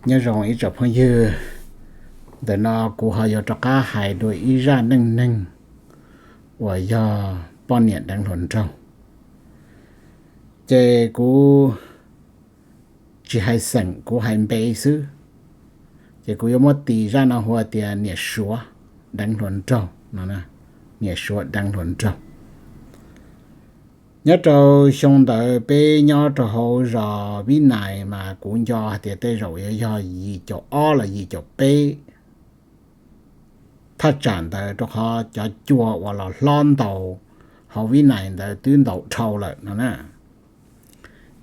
Nyob zoo ib tsoom phooj ywg, ntawm no kuv ho yuav rov qab hais dua ib zaj neej neeg uas yog poj niam deev hluas nraug. Ces kuv tsis hais xeem, kuv hais npe xwb. Ces kuv yuav muab tis zaj no hu tias niam suav deev hluas nraug no. Niam suav deev hluas nraug. Nyob rau xyoo ntawd peb nyob rau hauv zos Vib Nais mas kuv nco hais tias tej zaum yuav yog yim caum ob los yim caum peb thaj tsam ntawd, rau qhov cov cua uas los hlob ntaus hauv Vib Nais ntawd twb ntaus dhau lawm no na.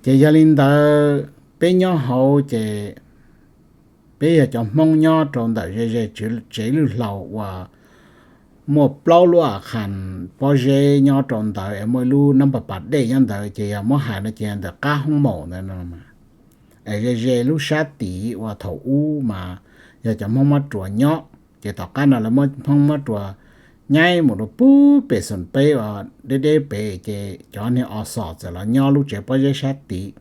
Ces yog li ntawd peb nyob hauv ces peb yog cov Hmoob nyob rau ntawm ze ze tsev lwj hlau uas muaj plaub lub a khas pob zeb nyob rau ntawd es muaj ib lub nab npa pas dej nyob ntawd, ces yog muab hais no ces ntawm qab hoob maum ntawd no. Es ze ze lub sab tid uas thaum ub mas yog cov Hmoob Mab Ruas nyob, ces tom qab no lawv Hmoob Mab Ruas nyaib mus rau pub pem xoom peb uas deb deb pem, ces cov niag os xos txawm los nyob lub tsev pob zeb sab tid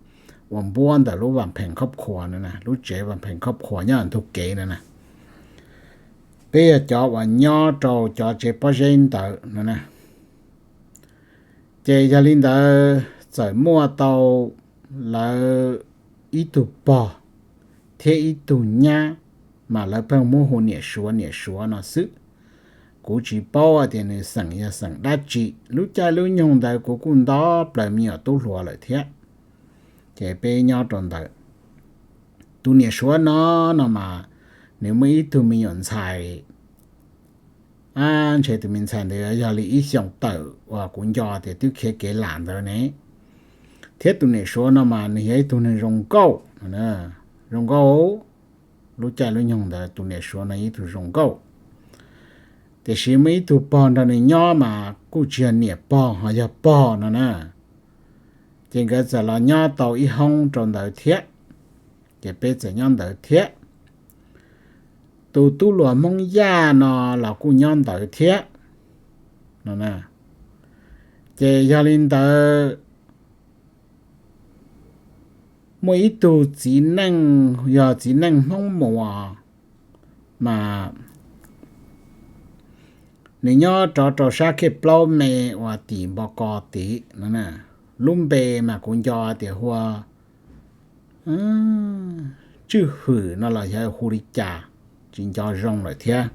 uas npuab ntawm lub Vam Pheem Khoj Khuas no, lub tsev Vam Pheem Khoj Khuas nyob ntug kev no na. Peb yog cov uas nyob rau cov tsev pob zeb ntawd no na. Ces yog li ntawd txawm muaj tau lawv ib tug pog thiab ib tug nyab, mas lawv pheej muab hu niam suav niam suav no xwb. Kuv tsis paub tias nws xeem yog xeem dab tsi. Lub caij lub nyoog ntawd kuv kuj nto plaws me nyuam tub hluas lawm thiab. Ces peb nyob rau ntawd. Tus niam suav no, no mas nws muaj ib tug me nyuam ntxhais, ntshe tus me ntxhais ntawd yog li ib xyoos tawm uas kuv nco tias twb khiav kev lam ntawd ne. Thiab tus niam suav no mas nws yog ib tug neeg zoo nkauj, zoo nkauj. Lub caij lub nyoog ntawd tus niam suav no yog ib tug zoo nkauj. Tiam sis muaj ib tug pog nrog nws nyob mas kuj tsis yog niam pog ho yog pog no na. Ces nkawd txawm los nyob tau ib hoob rau ntawd thiab. Ces peb txawm nyob ntawd thiab. Tus tub hluas Hmoob Yaj no los kuj nyob ntawd thiab. Ces yog li ntawd, muaj ib tug txiv neej, yog txiv neej Hmoob Muas, mas nws nyob rov rau sab Khej Plaub me uas tim Npo Ko tid no. Lub npe mas kuv nco tias hu ua Tswj Hwm no los yog hu li cas, tsis nco zoo lawm thiab.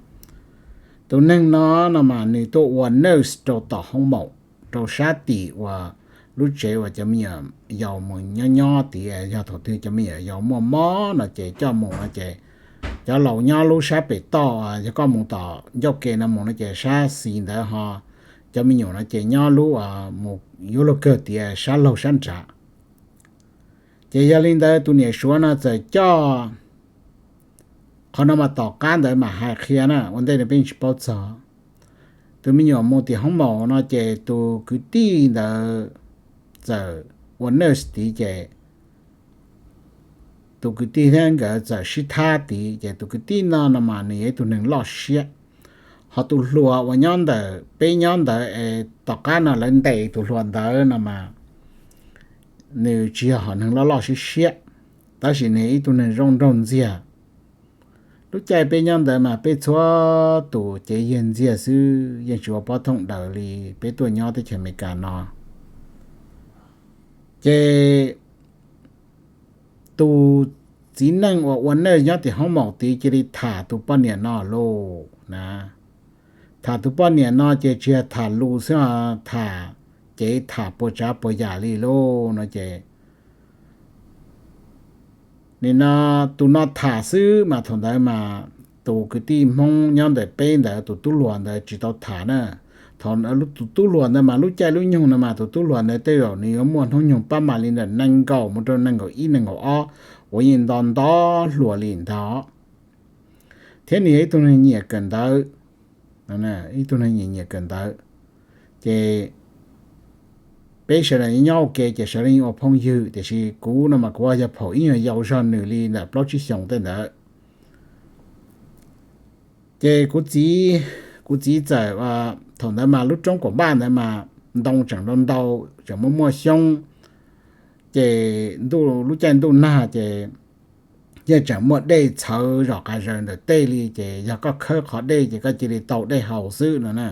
Tus neeg no, no mas nws tuaj ua nurse rau tom hoob maum, rau sab tim uas lub tsev uas cov me nyuam yaus mus nyob nyob tid, yog thaum twg cov me nyuam yaus muaj mob no ces coj mus no ces cov laus nyob lub sab pem toj, yog koj mus tom ncauj ke no mus no ces sab xis ntawd ho cov me nyuam no ces nyob lub mus yuav luag kawg tias sab laug sab nrad. Ces yog li ntawd tus niam suav no txawm coj, qhov no mas tom qab ntawd mas hais qhia na, ua ntej no peb tsis paub txog. Tus me nyuam mus tim hoob maum no ces tus kwv tij ntawd txawm ua nurse tid ces tus kwv tij thiab nkawd txawm sib thab tid ces tus kwv tij no, no mas nws yog ib tug neeg loj siab. Ho tus hluas uas nyob ntawm peb nyob ntawd es tom qab no lawv ntes tus hluas ntawd no mas nws tsis yog hom neeg loj loj siab siab, tab sis nws yog ib tug neeg zoo nraug ntxiag. Lub caij peb nyob ntawd mas peb txhua tus cev yag ntxiag xwb, yeej tsis ua pob thooj daws li peb tuaj nyob teb chaws Amelikas no. Ces tus txiv neej uas ua nurse nyob tim hoob maum tid cia li tham tus poj niam no lauj na. Tham tus poj niam no ces tsis yog tham lus xwb, tham, ces tham puas tsav puas yam li lauj no ces nim no tus no tham xwb mas thaum ntawd mas tus kwv tij Hmoob nyob ntawm peb ntawd tus tub hluas ntawd tsis tau tham na. Thaum tus tub hluas ntawd mas lub caij lub nyoog no mas tus tub hluas ntawd tej zaum nws yuav muaj hnub nyoog pab mam li ntawm nees nkaum mus rau nees nkaum ib nees nkaum ob, uas yeej nto nto hluas li ntag. Thiab nws yog ib tug neeg nyiam kawm ntawv, ib tug neeg nyiam nyiam kawm ntawv. Ces peb sawv daws nyob ua ke ces sawv daws yeej ua phooj ywg, tiam sis kuv no mas kuv yog phaum ib nyuag yau zog nws li ntawm plaub tsib xyoos tej ntawd. Ces kuv txiv, kuv txiv txawm, thaum ntawd mas lub roob Kaum Npaj ntawd mas ntoo tseem ntau ntau, tseem muaj muaj xyoob, ces lub caij ntuj nag ces yeej tseem muaj dej txhawv zom qas zaws ntawm tej li, ces yog koj khawb qhov dej ces koj cia li tau dej haus xwb no na.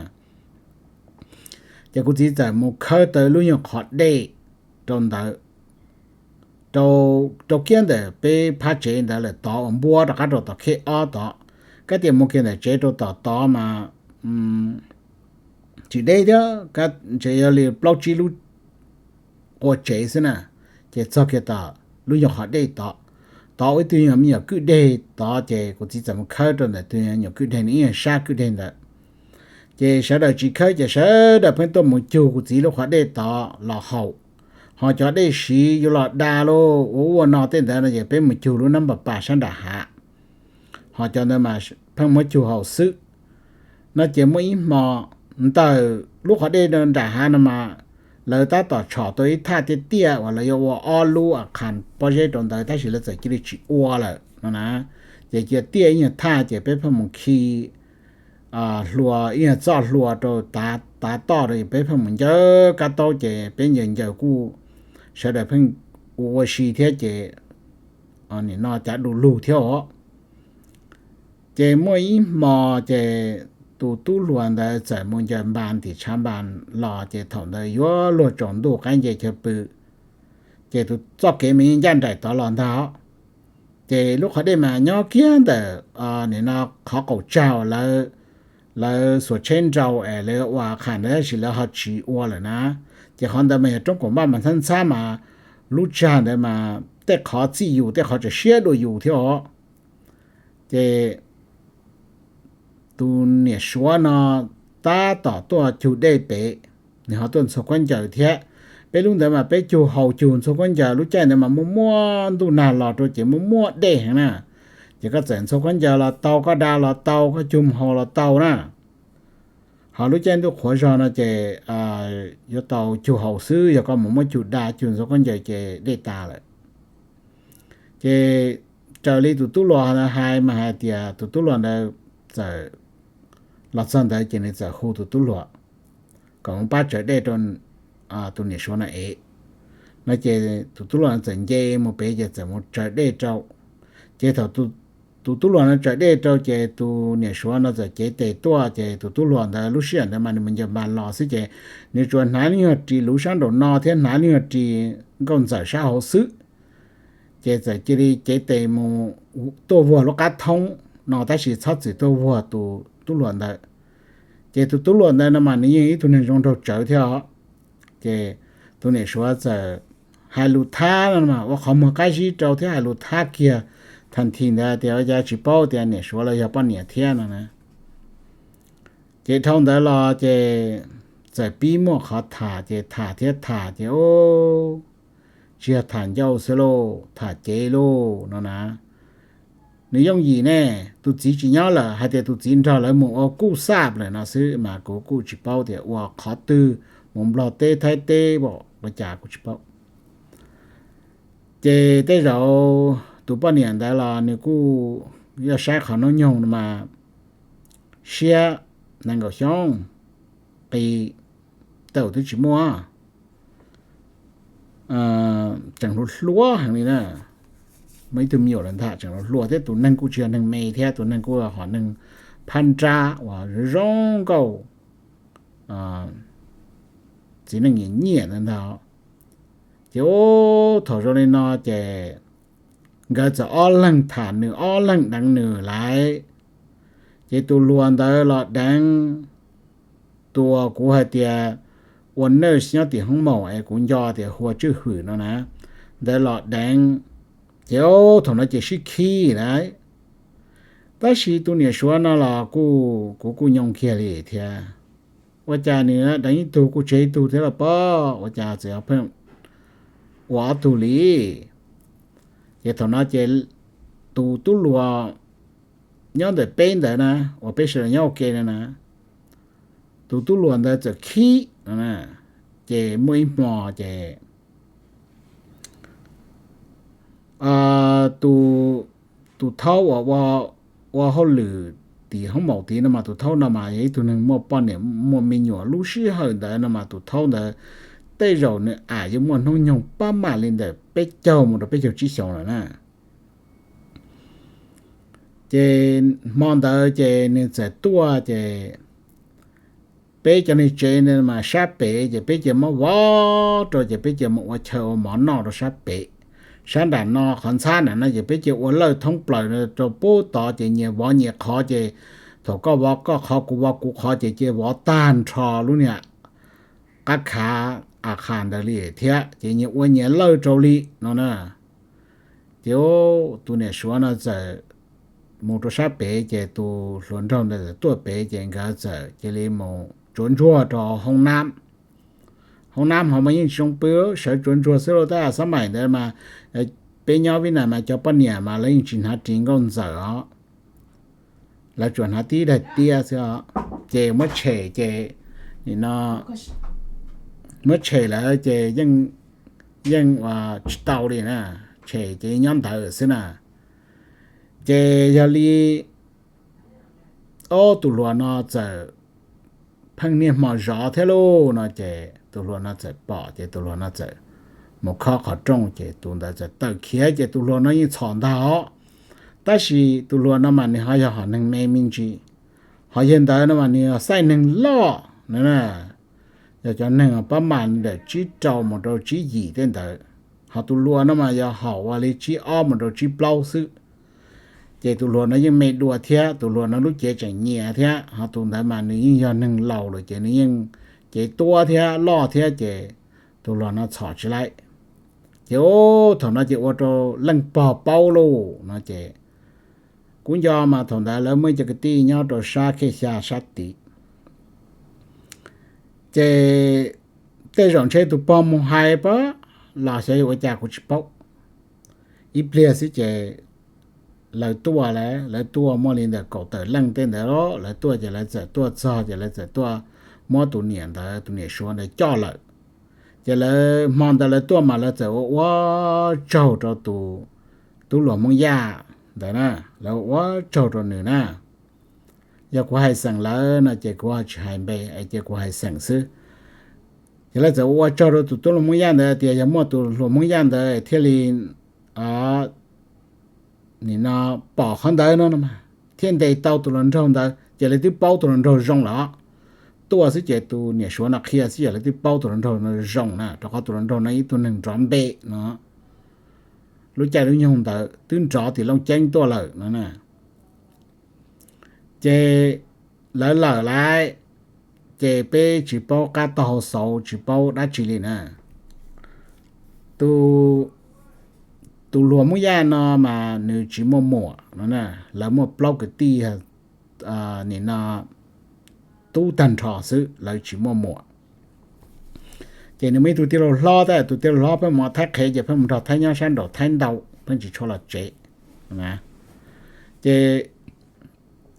Ces kuv txiv txawm mus khawb tau lub nyuag qhov dej rau ntawd, rau kiag ntawm peb phab tsev ntawd lawm tod uas npuab rov qab rau tom khej ob tod. Koj tias mus kiag ntawm tsev rau tom tod mas tsis deb thiab, ntshe yog li plaub tsib lub qua tsev xwb na, ces txog kiag tom lub nyuag qhov dej tod. Tod ua ib tug nyuag me nyuam kwj deg tod, ces kuv txiv txawm mus khawb rau ntawm tus nyuam kwj deg, nws ib nyuag sab kwj deg ntawd. Ces sawv daws tsis khawb, ces sawv daws pheej tuaj mus cug kuv txiv lub qhov dej tod los haus. Ho cov dej siv yuav los da los ua ub ua no tej ntawd no ces peb mus cug lub nab npas pas sab nram hav, ho cov ntawd mas pheej muab cug haus xwb. No ces muaj ib hmo ntawm lub qhov dej nram hav no mas lawv tab tom tshom tau ib thaj tiaj tiaj uas lawv yuav ua ob lub a qhas pob zeb rau ntawd, tab sis lawv txawm cia li tsis ua lawm no na. Ces cia tiaj ib nyuag thaj, ces peb pheej mus khi hlua, ib nyuag txoj hlua rau tav toj rau, peb pheej mus ncaws kab taub, ces peb ncaws ncaws kuj sawv daws pheej ua ua si thiab, ces nim no cav du lug thiab os. Ces muaj ib hmo ces tus tub hluas ntawd txawm mus ncaws npas tim tshav npas los, ces thaum ntawd yuav luag tsaus ntuj qaib nce chaw pw, ces tus txoj kev mas yeej ncaj nraim tod los ntag. Ces lub qhov dej mas nyob kiag ntawm nim no qhov qaum tsag uas lawv xuas tsheb nrau es lawv ua qhas ntawd, tab sis lawv ho tsis ua lawm na. Ces qhov ntawd mas yog roob kaum npaj mas ntxhab ntxhab mas lub tsag ntawd mas tej qhov txij yus tej qhov tseem siab dua yus thiab os. Ces tus niam suav no tab tom tuaj cug dej pem, nws ho tuaj ntxhua khaub ncaws thiab. Peb lub ntawd mas peb cug haus cug ntxhua khaub ncaws, lub caij ntawd mas muaj muaj ntuj nag los rau ces muaj muaj dej heev na. Ces koj txawm ntxhua khaub ncaws los tau, koj da los tau, koj cug mus haus los tau na. Ho lub caij ntuj qhuav zog no ces yuav tau cug haus xwb, yog koj mus muab cug da cug ntxhua khaub ncaws ces dej tas lawm. Ces raws li tus tub hluas hais mas hais tias tus tub hluas ntawd txawm los txog ntawd ces nws txawm hu tus tub hluas kom mus pab tsaws dej rau tus niam suav no es. No ces tus tub hluas txawm nce mus pem ces txawm mus tsaws dej rau. Ces thaum tus tub hluas no tsaws dej rau ces tus niam suav no txawm cev tes tuaj, ces tus tub hluas ntawd lub sij hawm ntawd mas nws mus ncaws npas los xwb, ces nws tsuas hnav lub nyuag ris luv sab nraum no thiab hnav lub nyuag ris nkauj ntxawm sab hauv xwb. Ces txawm cia li cev tes mus tuaj vuag lub qab thoob no, tab sis txhob txwm tuaj vuag tus tub hluas ntawd. Ces tus tub hluas ntawd no mas nws yeej ib tug neeg zoo nraug tsawv thiab os. Ces tus niam suav txawm hais lus thab no mas ua qhov muag qab zib rau thiab hais lus thab kiag, thaum thim ntawd tias ua cas tsis paub tias niam suav los yog poj niam thiab no na. Ces dhau ntawd los ces txawm pib muaj qhov tham, ces tham thiab tham ces tsis yog tham ncauj xwb lauj, tham cev lauj no na. Nws yooj yim ne, tus txiv tsis nyob lawm, hais tias tus txiv nrog lawv mus ua kuj xaj lawm no xwb, mas kuv kuj tsis paub tias ua qhov twg, mus Nplog teb Thaib teb ua cas kuv tsis paub. Ces tej zaum tus poj niam ntawd los nws kuj yog saib qhov hnub nyoog no mas siab nees nkaum xyoo qis tawm twb tsis muaj, tseem hluas hluas heev li na. Muaj ib tug me nyuam lawm ntag, tseem hluas hluas thiab, tus neeg kuj tsis yog neeg me thiab, tus neeg kuj yog hom neeg phab nrab uas zoo zoo nkauj, txiv neej nyiam nyiam ntawd ntag. Ces ub, thaum zoo li no ces nkawd txawm ob leeg tham nws, ob leeg deev nws lawm. Ces tus hluas ntawd los deev tus uas kuv hais tias ua nurse nyob tim hoob maum es kuv nco tias hu ua Tswj Hwm no na, ntawd los deev. Ces ub, thaum no ces sib khib lawm. Tab sis tus niam suav no los kuv kuj nyoo kiag li thiab. Ua cas nws deev ib tug kuj tseg ib tug thiab los pob, ua cas txawm pheej ua ob tug li. Ces thaum no ces tus tub hluas nyob ntawm peb ntawd na, uas peb sawv daws nyob ua ke no na, tus tub hluas ntawd txawm khib no na. Ces muaj ib hmo ces tus thaub uas ua hauj lwm tim hoob maum tid no mas, tus thaub no mas yog ib tug neeg muaj poj niam muaj me nyuam. Lub sij hawm ntawd no mas tus thaub ntawd tej zaum nws am yuav muaj hnub nyoog pab mam li ntawm peb caug mus rau peb caug tsib xyoos lawm na. Ces hmo ntawd ces nws txawm tuaj ces peb cov niag tsev mas sab pem ces peb cia li muab vov rau ces peb cia li mus ua chaw ua mov noj rau sab pem. Sab nram no qhov ntxhab nram no ces peb cia li ua lawj thoob plaws rau pub tod ces nyias vov nyias qhov ces thaum koj vov koj qhov kuv vov kuv qhov ces cia li vov tag nrho lub niag qab khav a qha ntawd li thiab ces nyias ua nyias lawj rau li no na. Ces tus niam suav no txawm mus rau sab pem ces tus hluas nraug ntawd txawm tuaj pem ces nkawd txawm cia li mus tsuav ntsuag rau hoob nab. Hoob nab ho mas yeej tsis zoo pw, sawv tsuav ntsuag xwb lauj. Tab sis xab maim ntawd mas peb nyob Vib Nais mas cov poj niam mas lawv yeej tsis hnav ris nkauj ntxawm os, lawv tsuas hnav tib daim tiab xwb os. Ces muab tshem ces no muab tshem lawm ces yeej ua tsis tau li na, tshem ces nyob ntawd xwb na. Ces yog li ob tus hluas no txawm pheej niaj hmo zov thiab lauj no ces tus hluas no txawm pom ces tus hluas no txawm mus khob qhov rooj ces tus ntawd txawm tawm khiav ces tus hluas no yeej txhom ntag os. Tab sis tus hluas no mas nws ho yog hom neeg me me ntsis, ho yog ntawd no mas nws yog xaij neeg loj no na, yog cov neeg pab mas ntawm tsib rau mus rau tsib yim tej ntawd, ho tus hluas no mas yog haum ua li tsib ob mus rau tsib plaub xwb. Ces tus hluas no yeej me dua thiab, tus hluas no lub cev tseem nyias thiab, ho tus ntawd mas nws yeej yog neeg laus lawm ces nws yeej cev tuab thiab loj thiab ces tus hluas no txhom tsis laib. Ces thaum no ces ua rau leej pog paub lauj no ces kuv nco mas thaum ntawd lawv muaj ib co kwv tij nyob rau sab khej xya sab tid. Ces tej zaum ntshe tus pog mus hais pab los xyov yog ua cas kuv tsis paub. Ib pliag xwb ces lawv tuaj lawm, lawv tuaj muaj li ntawm kaum tawm leej tej ntawd, lawv tuaj ces lawv txawm tuaj txog ces lawv txawm tuaj muab tus niam ntawd, tus niam suav ntawd coj lawm. Ces lawv hmo ntawd lawv tuaj mas lawv txawm ua ua tsaug rau tus tub hluas Hmoob Yaj ntawd na, lawv ua ua tsaug rau nws na. Yog kuv hais xeem lawv no ces kuv ho tsis hais npe es cia kuv hais xeem xwb. Ces lawv txawm ua ua tsaug rau tus tub hluas Hmoob Yaj ntawd tias yog muaj tus hluas Hmoob Yaj ntawd thiaj li nim no pom qhov ntawd no no mas thiaj ntes tau tus hluas nraug ntawd ces lawv twb paub tus hluas nraug zoo lawm. Tuaj xwb ces tus niam suav no qhia xwb ces lawv twb paub tus hluas nraug no zoo na, rau qhov tus hluas nraug no ib tug neeg nrov npe no, lub caij lub nyoog ntawd twb nrov tim Looj Ceeb tuaj lawm no na. Ces lawv lawm lawm, ces peb tsis paub qab taub hau xauv tsis paub dab tsi li na. Tus, tus hluas Hmoob Yaj no mas nws tsis muaj muam no, lawv muaj plaub kwv tij nim no tub tag nrho xwb, lawv tsis muaj muam. Ces nws muaj ib tug tij laug hlob, tab tus tij laug hlob pheej mus Thaib qhev ces pheej mus nrog Thaib nyob sab nraum Thaib ntau, pheej tsis tshua los tsev. Ces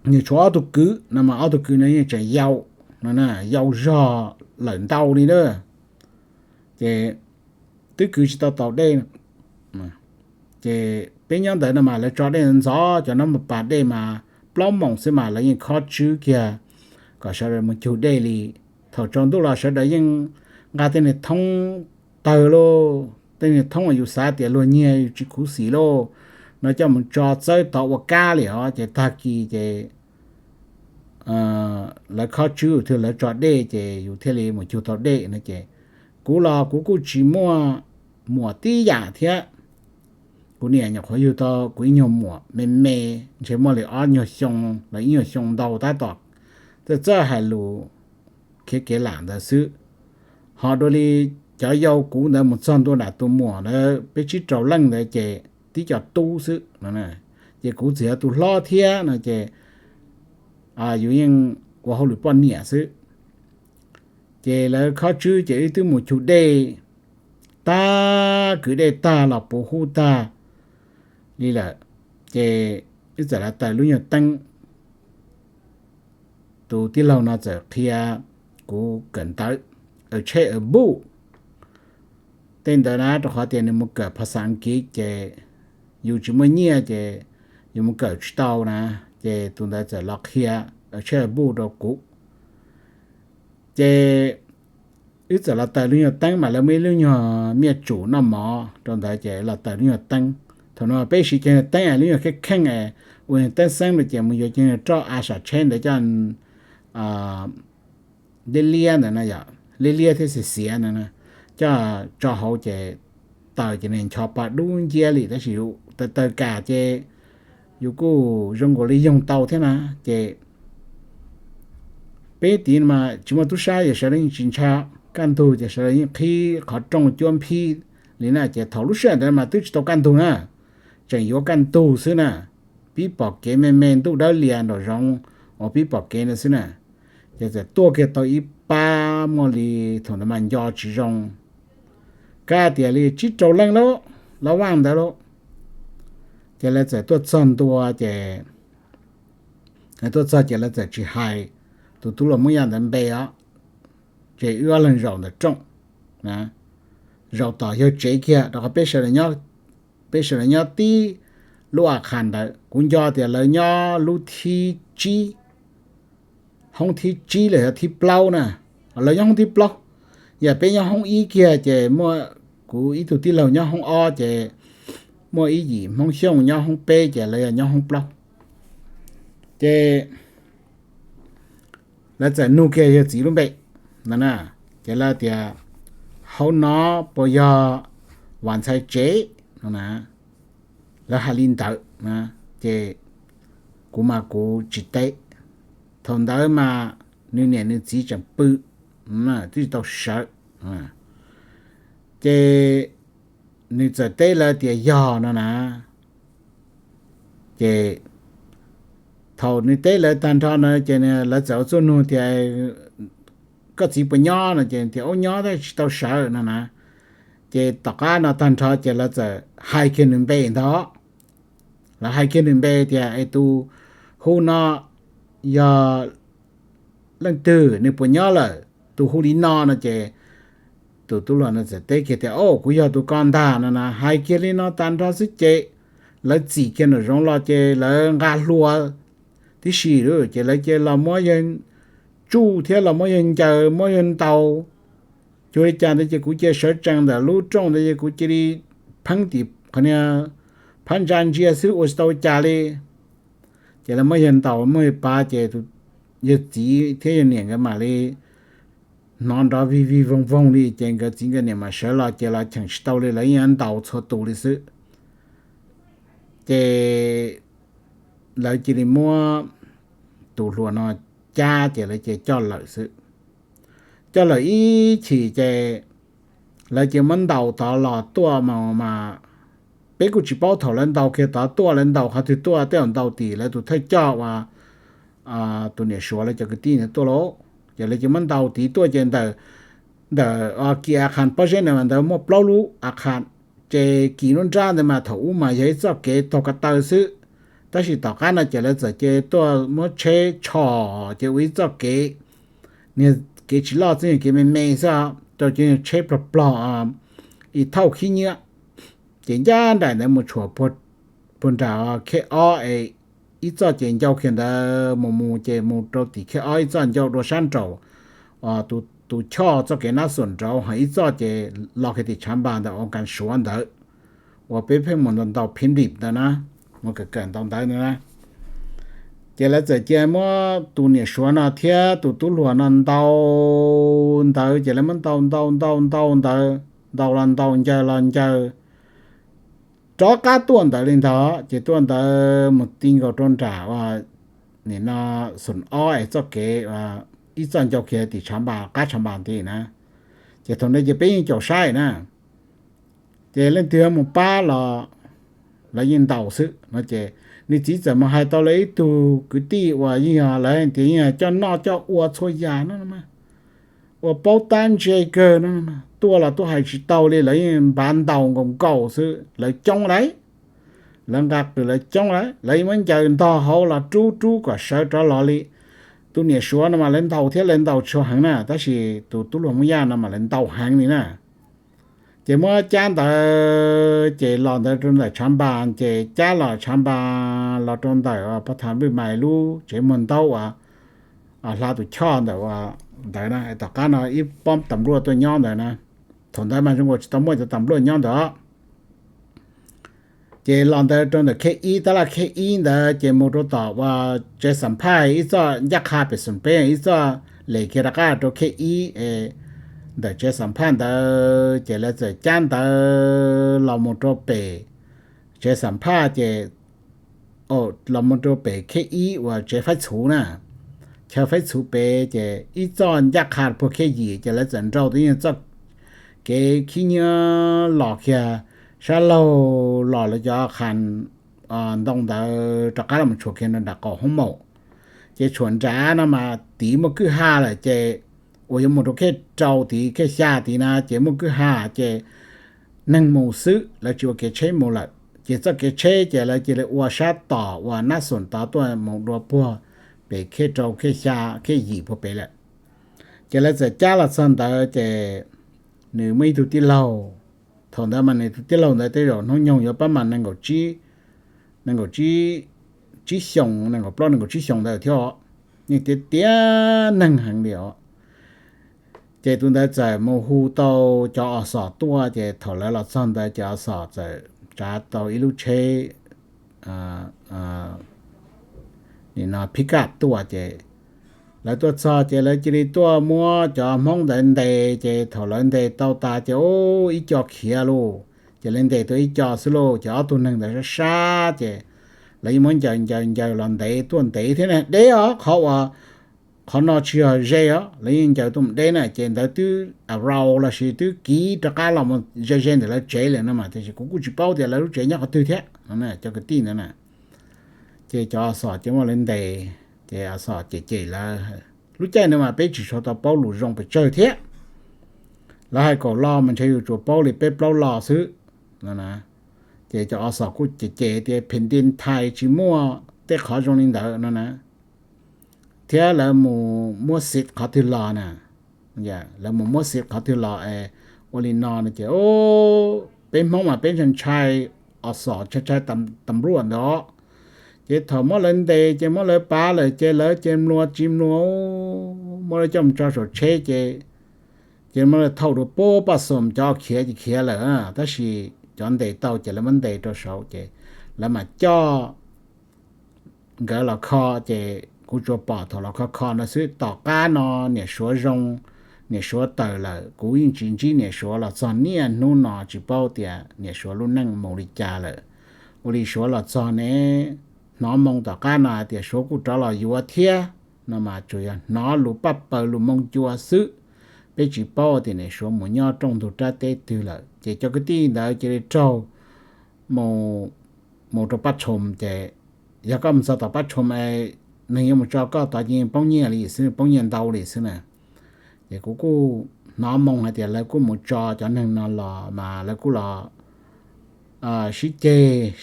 nws tshuav ob tug kwv no mas ob tug kwv no yeej tseem yau, yau zog lawm ntau li na. Ces twb kwv tsis tau taus dej. Ces peb nyob ntawd no mas lawv tso dej ntxov, cov no mas pas dej mas plaub moos xwb mas lawv yeej khob tswb kiag kom sawv daws mus cug dej li. Thaum tsaus ntuj los sawv daws yeej nqa tej niag thoob tawg lauj, tej niag thoob uas yus xav tias luag nyiag yus tsis khuv xim lauj, no coj mus tso txawb tov ua kab li os. Ces tag kis ces lawv khob tswb thiab lawv tso dej ces yus thiaj li mus cug tau dej no ces kuv los kuv kuj tsis muaj muam tib yam thiab. Kuv niam nyuam qhuav yug tau kuv ib nyuag muam me me, ntshe muaj li ob nyuag xyoo los ib nyuag xyoo ntau tab tom txawj txawj hais lus khiav kev lam ntawd xwb. Ho dua li cov yau kuv ntawd mus txog ntua nram tus muam ntawd peb tsib rau leej ntawd ces tib co tub xwb no. Ces kuv txawm yog tus hlob thiab no ces yus yeej ua hauj lwm poj niam xwb. Ces lawv khob tswb ces wb twb mus cug dej tag, kwv dej tag los puv hub tag li lawm, ces wb txawm los taws lub nyuag teeb. Tus tij laug no txawm qhia kuv kawm ntawv, a tsheb a buj tej ntawd na, rau qhov tias nws mus kawm phas xas Askiv ces yus tsis muaj nyiaj ces yus mus kawm tsis tau na. Ces tus ntawd txawm los qhia a tsheb a buj rau kuv. Ces wb txawm los taws lub nyuag teeb mas lawv muaj ib lub nyuag miaj tsum noj mov rau ntawd ces los taws lub nyuag teeb. Thaum no peb siv cov teeb lub nyuag kheej kheej es ua teeb xeeb rau ces mus yuav cov roj a sam tsheb ntawd coj liab liab ntawd no yom, liab liab thiab xiav xiav ntawd, coj tso hauv ces taws ces nws ncho pa dub nciab li, tab sis yus taws taws kam ces yus kuj zoo nkaus li yoog tau thiab na. Ces peb tid mas tsis muaj tub sab, yog sawv daws yeej tsis ntshai, kaj ntug ces sawv daws yeej qhib qhov rooj cuab nphib li na. Ces thaum lub sij hawm ntawd mas twb tsis tau kaj ntug na, tseem yuav kaj ntug xwb na, pib pom kev me me ntuj dawb lias nraum zoov uas pib pom kev ntawd xwb na. Ces txawm tuaj kiag tau ib pab muaj li, thaum ntawd mas nco tsis zoo, kav tias li tsib rau leej lauj, lawv vaj ntawd lauj. Ces lawv txawm tuaj txog ntua ces, tuaj txog ces lawv txawm tsis hais tus tub hluas Hmoob Yaj ntawd npe os, ces wb ob leeg zaum ntawm rooj, zaum tom yawg tsev kiag rau qhov peb sawv daws, peb sawv daws nyob tib lub a khas ntawd. Kuv nco tias lawv nyob lub thib tsib, hoob thib tsib los yog thib plaub na, lawv nyob hoob thib plaub, yog peb nyob hoob ib kiag ces muaj kuv ib tug tij laug nyob hoob ob, ces muaj ib yim Hmoob Xyooj nyob hoob peb, ces lawv yog nyob hoob plaub. Ces lawv txawm nug kiag yawg txiv lub npe no na, ces lawv tias, hauv no puas yog Vam Ntxhais tsev no na, lawv hais li ntawd. Ces kuv mas kuv tsis teb, thaum ntawd mas nws niam nws txiv tseem pw, twb tsis tau sawv. Ces nws txawm teb lawv tias yog no na. Ces thaum nws teb lawv tag nrho no ces lawv txawm ua txuj nug tias, koj txiv puas nyob no, ces tias ub nyob tab sis tsis tau sawv no na. Ces tom qab no tag nrho ces lawv txawm hais kiag nws npe ntag. Lawv hais kiag nws npe tias es tus hu no yog leej twg, nws puas nyob lawm, tus hu li no no ces tus tub hluas no txawm teb kiag tias, o kuv yog tus ko ntag no na. Hais kiag li no tag nrho xwb ces lawv txim kiag nraum zoov los ces lawv nqa hlua tib si lawm, ces lawv cia los muab yawg tsuj thiab los muab yawg ncaws muab yawg ntaus. Cuag li cas ntawd ces kuv cia sawv tsees ntawm lub rooj ntawd ces kuv cia li pheeb tim qhov niag phab ntsa ntsia xwb ua tsis tau cas li. Ces lawv muab yawg ntaus muab yawg pav ces yawg txiv thiab yawg niam nkawd mam li hnov nrov vij vij voog voog li ces nkawd txiv nkawd niam mam sawv los ces los cheem tsis tau li, lawv yeej ntaus txhua tus li xwb. Ces lawv cia li muab tus hluas no cab ces lawv cia li coj lawm xwb. Coj lawm ib chim ces lawv cia li muab ntaus tod los tuaj mas, peb kuj tsis paub thaum lawv ntaus kiag tod tuaj lawv ntaus qhov twg tuaj, tej zaum ntaus tim lawv tus thawj coj uas tus niam suav lawv cov kwv tij ntawd tuaj lauj. Ces lawv cia li muab ntaus tid tuaj ces ntawm, ntawm kis a khas pob zeb ntawd mas ntawd muaj plaub lub a khas, ces kis lub nrab ntawd mas thaum ub mas yog ib txoj kev taug ko taw xwb, tab sis tom qab no ces lawv txawm cia li tuaj muab tsheb tshom ces ua ib txoj kev, niag kev tsis loj xwb, kev me me xwb, rau cov tsheb plog plog, ib thauj khib nyiab. Ces ncaj nraim ntawd mus tshuam puag nram khej ob es ib txoj ces ncau kiag ntawd mus mus ces mus rau tim khej ob ib txoj ncau dua sab nraum tus choj txoj kev nab xum nraud, ho ib txoj ces los kiag tim tshav npas ntawm ua kas suav ntawd, uas peb pheej mus ntaus ntaus phim nrim ntawd na, mus kawm kawm ntaus ntawd na. Ces lawv txawm cia muab tus niam suav no thiab tus tub hluas no ntaus ntawd, ces lawv muab ntaus ntaus ntaus ntaus ntawd, ntaus los ntaus ncaws los ncaws, rov qab tuaj ntawd li ntag. Ces tuaj ntawd mus ti nkaus rau nram nim no xum ob es txoj kev ib txoj ncau kiag tim tshav npas, qab tshav npas nti na. Ces thaum ntawd ces peb yeej caum saib na, ces leej twg mus pab los lawv yeej ntaus xwb no. Ces nws txiv txawm mus hais tau lawv ib tug kwv tij uas yeej yog lawv tias yeej coj noj coj ua txhua yam no, uas paub tab ntse kawg no, tuaj los tuaj hais tsis tau li, lawv yeej npav ntaus nkaus nkaus xwb, lawv coob lawm. Lawv nqa qws lawv coob lawm, lawv yeej muab ncaws ntog hauv los rub rub kom sawv rov los li. Tus niam suav no mas lawv ntaus thiab lawv ntaus tsis heev na, tab sis tus tub hluas Hmoob Yaj no mas lawv ntaus heev li na. Ces muab cab ntawd ces los ntawd rau ntawm tshav npas, ces cab los tshav npas los rau ntawm pov thas npwj mais lub tsev muag ntaub uas hla tus choj ntawm ntawd na, tom qab no ib pob tas npluaj tuaj nyob ntawd na. Thaum ntawd mas zoo nkaus tsis tau muaj cov tas npluaj nyob ntawd. Ces los ntawd rau ntawm khej ib, tab laj khej ib ntawd ces mus rau tom uas tsev xam phaj ib txoj ncaj qha pem xoom peb, ib txoj lem kiag rov qab rau khej ib ntawm tsev xam phaj ntawd, ces lawv txawm cab ntawd los mus rau pem tsev xam phaj ces los mus rau pem khej ib uas tsev faib txhuv na, chaw faib txhuv pem ces ib txoj ncaj qha puag khej yim, ces lawv txawm nrau tib nyuag txoj kev khib nyiab los kiag sab laug los lawv cov qhas ntoo ntawd rov qab los tshuam kiag nram qaum hoob maum. Ces tshuam nrad no mas tid muaj kwj ha lawm ces uas yuav mus rau khej rau tid, khej xya tid na ces muaj kwj ha ces neeg mus xwb, lawv tsis ua kev tsheb mus lawm. Ces txoj kev tsheb ces lawv cia li ua sab tom uas nab xoom tod tuaj mus dua puag pem khej rau khej xya khej yim puag pem lawm. Ces lawv txawm cab los txog ntawd ces nws muaj ib tug tij laug, thaum ntawd mas nws tus tij laug ntawd tej zaum hnub nyoog yuav pab mas nees nkaum tsib, nees nkaum tsib xyoos, nees nkaum plaub nees nkaum tsib xyoos ntawd thiab os, yeej tiav tiav neeg heev li os. Ces tus ntawd txawm mus hu tau cov os xos tuaj, ces thaum lawv los txog ntawd ces os xos txawm tsav tau ib lub tsheb nim no phib kaj tuaj ces lawv tuaj txog ces lawv cia li tuaj muab cov Hmoob ntawd ntes, ces thaum lawv ntes tau tas ces ib co khiav lauj, ces lawv ntes tau ib co xwb lauj, ces ob tug neeg ntawd sab sab ces lawv yeej muab ncaws ncaws ncaws los ntev tuaj ntev thiab na, deb os, qhov uas qhov no tsis yog ze os, lawv yeej ncaws tuaj mus deb na, ces ntawd twb arau lossis twb kiv rov qab los mus ze ze ntawm lawv tsev lawm no mas, tiam sis kuv kuj tsis paub tias lawv lub tsev nyob qhov twg thiab no, cov kwv tij ntawd na. Ces cov os xos ces muab lawv ntes, ces os xos cem cem lawv. Lub caij ntawd mas peb tsis tshua tau paub lus zoo pes tsawg thiab, lawv hais kaum lo mas ntshe yus tsuas paub li peb plaub lo xwb no na. Ces cov os xos kuj cem cem tias phem nti nthais tsis muaj tej qhov zoo li ntawd no na, thiab lawv mus muab xiv qhov twg los na, lawv mus muab xiv qhov twg los es ua li no no ces peb Hmoob mas peb ntshai ntshai os xos, ntshai ntshai tam npluaj ntawd. Ces thaum muab lawv ntes ces muab lawv pav lawm ces lawv ces mluas tsis mluas, muab lawv coj mus tso saum tsheb ces, ces muab lawv thauj dua puag paj xoom, cov khiav ces khiav lawm, tab sis cov ntes tau ces lawv muab ntes rau saud ces lawv mam coj nkawd los kho. Ces kuv tsuas pom thaum los kho kho no xwb, tom qab no niam suav zoo, niam suav tawm lawm, kuv yeej tsis ntsib niam suav los txog niaj hnub no, tsis paub tias niam suav lub neej mus li cas lawm. Ua li suav los txog ne, hnov moo tom qab no hais tias suav kuj rov los yuav thiab no mas tsuas yog hnov lus paj paws lus moo cua xwb, peb tsis paub tias niam suav mus nyob rooj ntug rab teb twg lawm. Ces cov kwv tij ntawd cia li raug mus rau Paj Tshoo ces, yog koj mus txog tom Paj Tshoo es neeg yuav mus tso koj tod ces poob nyiaj li xwb, poob nyiaj ntau li xwb na. Ces kuv kuj hnov moo hais tias lawv kuj mus tso cov neeg no los mas lawv kuj los sib ceg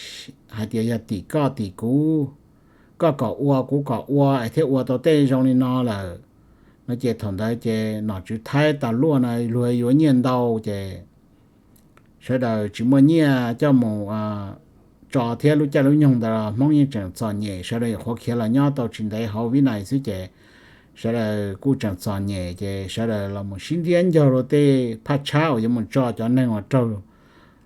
hais tias yog tim koj tim kuv, koj kom ua kuv kom ua es thiaj ua tau tej zoo li no lawm no. Ces thaum ntawd ces nom tswv Thaib tas luaj no luag yuav nyiaj ntau ces sawv daws tsis muaj nyiaj coj mus tso thiab, lub caij lub nyoog ntawd Hmoob yeej tseem txom nyem, sawv daws nyuam qhuav khiav los nyob tau tsis ntev hauv Vib Nais xwb ces sawv daws kuj tseem txom nyem ces sawv daws los mus sib ntiab ncaug rau tej phaj tshab uas yuav mus tso cov neeg uas raug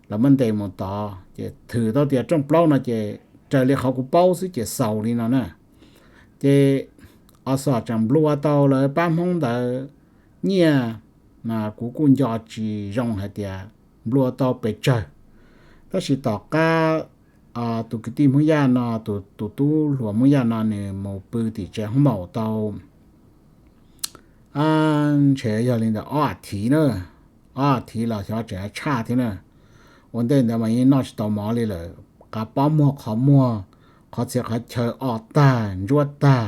lawv muab ntes mus tod. Ces thwm tau tias rooj plaub no ces raws li qhov kuv paub xwb ces xaus li no na. Ces os xos tseem nplua tau lawv pab Hmoob ntawd nyiaj, mas kuv kuj nco tsis zoo hais tias nplua tau pes tsawg. Tab sis tom qab tus kwv tij Hmoob Yaj no, tus tub hluas Hmoob Yaj no nws mus pw tim tsev hoob maum tau ntshe yog li ntawm ob a thiv na, ob a thiv los xyov tseem tshaj thiab na. Ua ntej ntawd mas yeej noj tsis tau mov li lawm, qav pob muag qhov muag, qhov txhia qhov chaw o tag ntsuab tag,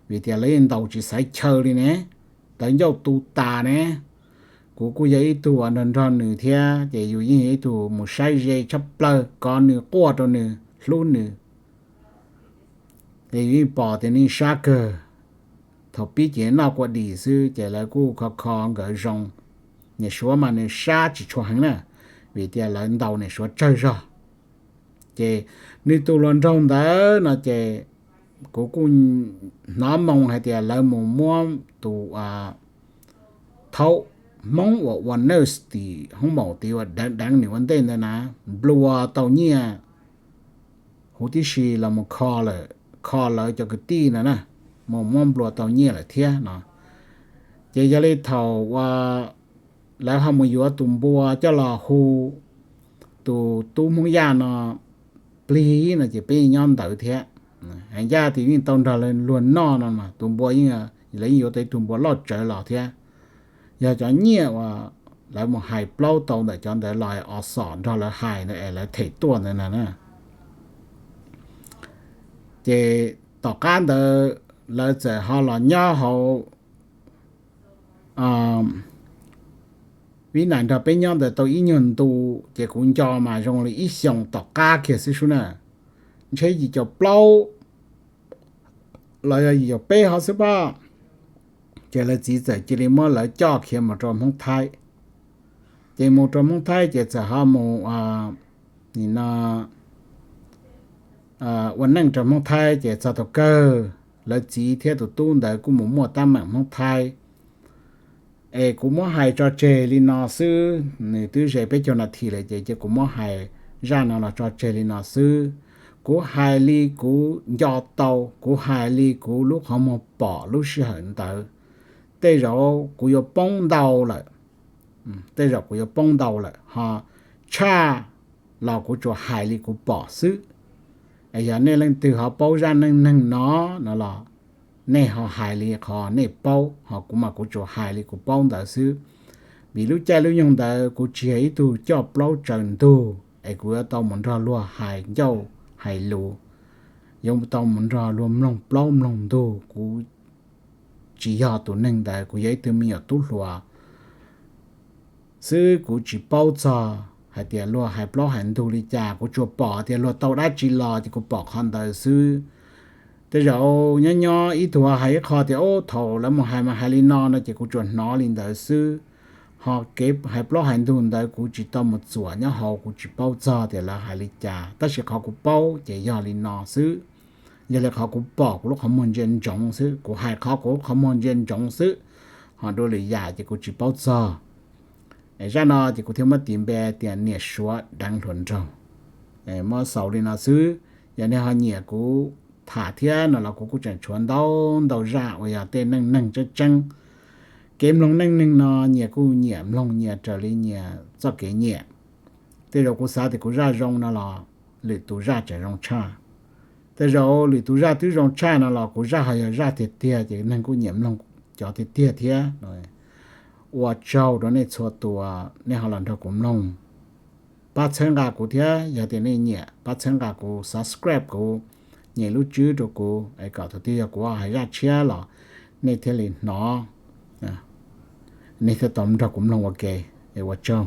vim tias lawv yeej ntaus tsis xaiv chaw li ne, tawv ncauj tu tas ne. Kuv kuj yog ib tug uas nrog nrog nws thiab ces yus yeej yog ib tug mus saib ze tshaj plaws, kov nws, quaj rau nws, hlub nws. Ces yus yeej pom tias nws sab kawg. Thaum pib ces noj kua dis xwb ces lawv kuj kho kho nkawd zoo. Niam suav mas nws sab tsis tshua heev na, vim tias lawv ntaus niam suav tsawg zog. Ces nws tus hluas nraug ntawd no ces kuv kuj hnov moo hais tias lawv mus muab tus thaub Hmoob uas ua nurse tim hoob maum tid uas deev deev nws ua ntej ntawd na, nplua tau nyiaj huv tib si los mus kho lawm, kho lawv cov kwv tij no na, mus muab nplua tau nyiaj lawm thiab no. Ces yog li thaum uas lawv ho mus yuav tus npua coj los hu tus tub Hmoob Yaj no plig no ces peb yeej nyob ntawd thiab. Hais ncaj tias yeej tau nrog luag noj no mas tus npua yeej, lawv yeej yuav tau ib tug npua loj tsawv los thiab. Yog cov nyiaj uas lawv mus hais plaub tau ntawm cov ntawd los os xom nrog lawv hais ntawd es lawv them tuaj ntawd na. Ces tom qab ntawd lawv txawm ho los nyob hauv, Vib Nais nrog peb nyob ntawd tau ib nyuag ntu, ces kuv nco mas zoo li ib xyoos tom qab kiag xwb sub na, ntshe yim caum plaub los yog yim caum peb hov xwb pob. Ces lawv txiv txawm cia li muab lawv coj khiav mus rau Hmoob Thaib. Ces mus rau Hmoob Thaib ces txawm ho mus, nim no, ua neej rau Hmoob Thaib ces txog thaum kawg lawv txiv thiab tus tub ntawd kuj mus muaj teeb meem Hmoob Thaib. Es kuv muab hais tso tseg li no xwb, nws twb ze peb caug nas this lawm ces cia kuv muab hais zaj no los tso tseg li no xwb. Kuv hais li kuv nco tau, kuv hais li kuv lub qhov muag pom lub sij hawm ntawd. Tej zaum kuv yuav poob ntau lawm, tej zaum kuv yuav poob ntau lawm ho, tshaj los kuv tsuas hais li kuv pom xwb. Es yog nej leej twg ho paub zaj neej neeg no no los nej ho hais li qhov nej paub, ho kuv mas kuv tsuas hais li kuv paub ntawd xwb. Vim lub caij lub nyoog ntawd kuv tsis yog ib tug coj plaub tsaws ntug es kuv yuav tau mus nrog luag hais ncauj hais lus, yuav tau mus nrog luag mloog plaub mloog ntug. Kuv tsis yog tus neeg ntawd, kuv yog ib tug me nyuam tub hluas xwb, kuv tsis paub txog hais tias luag hais plaub hais ntug li cas. Kuv tsuas pom tias luag tau dab tsi los ces kuv pom qhov ntawd xwb. Tej zaum nyob nyob ib tug hais ib qho tias, o, thaum lawv mus hais mas hais li no no ces kuv tsuas hnov li ntawd xwb. Ho kev hais plaub hais ntug ntawd kuv tsis tau mus txuam nyob hauv, kuv tsis paub txog tias lawv hais li cas, tab sis qhov kuv paub ces yog li no xwb. Yog li qhov kuv pom kuv lub qhov muag ntsia ntsoov xwb, kuv hais qhov kuv lub qhov muag ntsia ntsoov xwb, ho dua lwm yam ces kuv tsis paub txog. Es zaj no ces kuv thiaj muab tis npe tias niam suav deev hluas nraug. Muab xaus li no xwb, yog nej ho nyiam kuv tham thiab no los kuv kuj tseem tshuav ntau ntau zaj uas yog tej neej neeg tseeb tseeb. Kev mloog neej neeg no nyias kuj nyiam mloog nyias raws li nyias txoj kev nyiam. Tej zaum kuv xav tias kuv zaj zoo no los lwm tus zaj tseem zoo tshaj. Tej zaum lwm tus zaj twb zoo tshaj no los kuv zaj ho yog zaj tiag tiag ces neeg kuj nyiam mloog cov tiag tiag thiab. Ua tsaug rau nej txhua tus, nej ho los nrog kuv mloog. Pab txhawb nqa kuv thiab, yog tias nej nyiam pab txhawb nqa kuv, subscribe kuv, nyem lub tswb rau kuv es kom thaum twg yog kuv hais zaj tshiab los nej thiaj li hnov, nej thiaj tau nrog kuv mloog ua ke. Es ua tsaug.